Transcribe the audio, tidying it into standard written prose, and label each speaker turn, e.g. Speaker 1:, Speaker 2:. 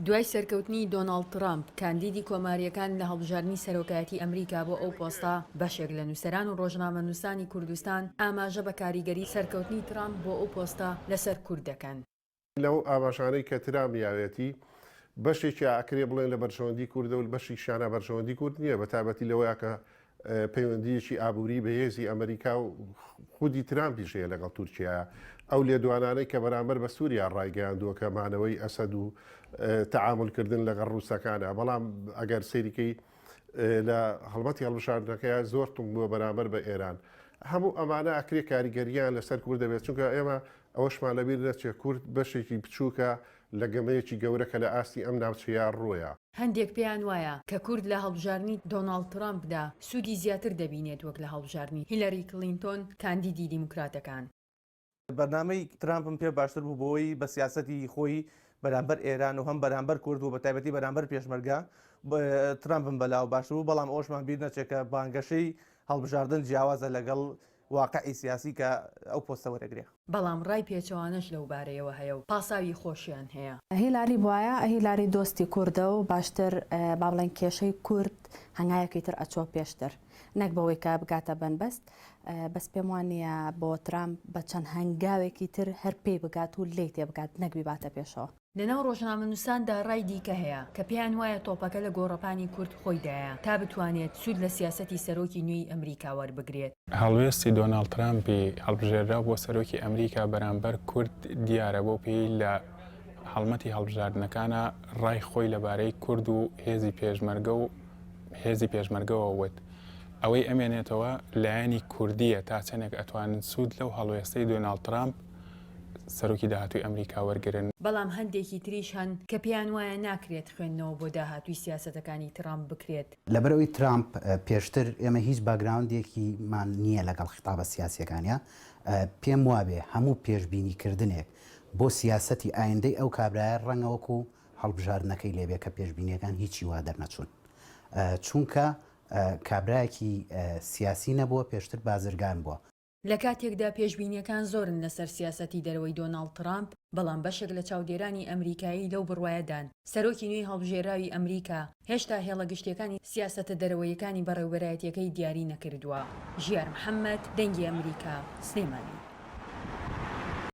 Speaker 1: دوای سەرکەوتنی دۆناڵد ترەمپ، کاندیدی کۆمارییەکان لە هەڵبژاردنی سەرۆکایەتی ئەمریکا بۆ ئەو پۆستە، بەشێک لە نووسەران و ڕۆژنامەنووسانی کوردستان ئاماژە بە کاریگەری سەرکەوتنی ترەمپ بۆ ئەو پۆستە لەسەر کورد دەکەن.
Speaker 2: لەو ئاماژانەی کە ترامپ یاوێتی، بەشێکیا ئەکرێ بڵێن لە بەرژەوەندی کوردە و بەشیکشیانا بەرژەوەندی کورد نییە، بەتایبەتی لەوەیا کە پەیوەندییەکی ئابووری بەهێزی ئەمریکا و خودی ترامپیش هەیە لەگەڵ تورکیایا. ئەو لێدوانانەی کە بەرامبەر بە سووریا ڕایگەیاندووە کە مانەوەی ئەسەد و تەعامول کردن لەگەڵ ڕووسەکانە، بەڵام ئەگەر سەیری کەی لە هەڵمەتی هەڵبژاردنەکەیا زۆر توند بووە بەرامبەر بە ئێران. هەموو ئەمانە ئەکرێ کاریگەرییان لەسەر کورد هەبێت، چونکە ئێمە ئەوەشمان لەبیر نەچێت کورد بەشێکی بچووکە لە گەمەیەکی گەورە کە لە ئاستی ئەم ناوچەیە ڕوویا.
Speaker 1: هەندێک پێیان وایە کە کورد لە هەڵبژاردنی دۆناڵد ترەمپدا سوودی زیاتر دەبینێت وەک لە هەڵبژاردنی هیلاری کلینتۆن کاندیدی دیموکراتەکان.
Speaker 3: بەرنامەی ترامپم پێ باشتر بوو بۆی بە سیاسەتی خۆی بەرامبەر ئێران و هەم بەرامبەر کورد و بەتایبەتی بەرامبەر پێشمەرگە ترامپم بەلاوە باشتر بوو، بەڵام ئەوەشمان بیر نەچێت کە بانگەشەی هەڵبژاردن جیاوازە لەگەڵ واقعی سیاسی کە ئەو پۆستە وەرەگرێ.
Speaker 1: بەڵام ڕای پێچەوانەش لەو بارەیەوە هەیە و پاساوی خۆشیان هەیە.
Speaker 4: هیلاری بوایە، هیلاری دۆستی کوردە و باشتر با بڵێین کێشەی کورد هەنگاوێکی تر ئەچووە پێشتر نەک بەوەی کە بگاتە بنبەست، بەس پێم وا نییە بۆ ترامپ بە چەند هەنگاوێکی تر هەر پێی بگات و لێی تێبگات نەک بیباتە پێشەوە.
Speaker 1: لەناو ڕۆژنامەنووساندا ڕای دیکە هەیە کە پێیان وایە تۆپەکە لە گۆڕەپانی کورد خۆیدایە تا بتوانێت سوود لە سیاسەتی سەرۆکی نوێی ئەمریکا وەربگرێت.
Speaker 5: هەڵوێستی دۆناڵد ترامپی هەڵبژێرراو بۆ سەرۆکی ئەمریکا بەرامبەر کورد دیارە، بەو پێیەی لە هەڵمەتی هەڵبژاردنەکانا ڕای خۆی لەبارەی کورد و هێزی پێشمەرگە و هێزی پێشمەرگەوە وت. ئەوەی ئەمێنێتەوە لایەنی کوردییە تا چەندێک ئەتوانن سوود لەو هەڵوێستەی دۆناڵد ترامپ سەرۆکی داهاتووی ئەمریکا وەرگرن.
Speaker 1: بەڵام هەندێکی تریش هەن کە پێیان وایە ناکرێت خوێندنەوە بۆ داهاتووی سیاسەتەکانی ترامپ بکرێت.
Speaker 6: لەبەرئەوەی ترامپ پێشتر ئێمە هیچ background ێکیمان نییە لەگەڵ خیتابە سیاسییەکانیا، پێم وابێ هەموو پێشبینیکردنێک بۆ سیاسەتی ئایندەی ئەو کابرایە ڕەنگە وەکو هەڵبژاردنەکەی لێبێ کە پێشبینییەکان هیچی وا دەرنەچوون چونکە کابرایەکی سیاسی نەبووە پێشتر بازرگان بووە.
Speaker 1: لە کاتێکدا پێشبینییەکان زۆرن لەسەر سیاسەتی دەرەوەی دۆناڵد ترامپ، بەڵام بەشێک لە چاودێرانی ئەمریکایی لەو بڕوایەدان سەرۆکی نوێی هەڵبژێراوی ئەمریکا هێشتا هێڵە گشتییەکانی سیاسەتە دەرەوەیەکانی بەڕێوبەرایەتییەکەی دیاری نەکردووە. ژیار محەمەد، دەنگی ئەمریکا، سلێمانی.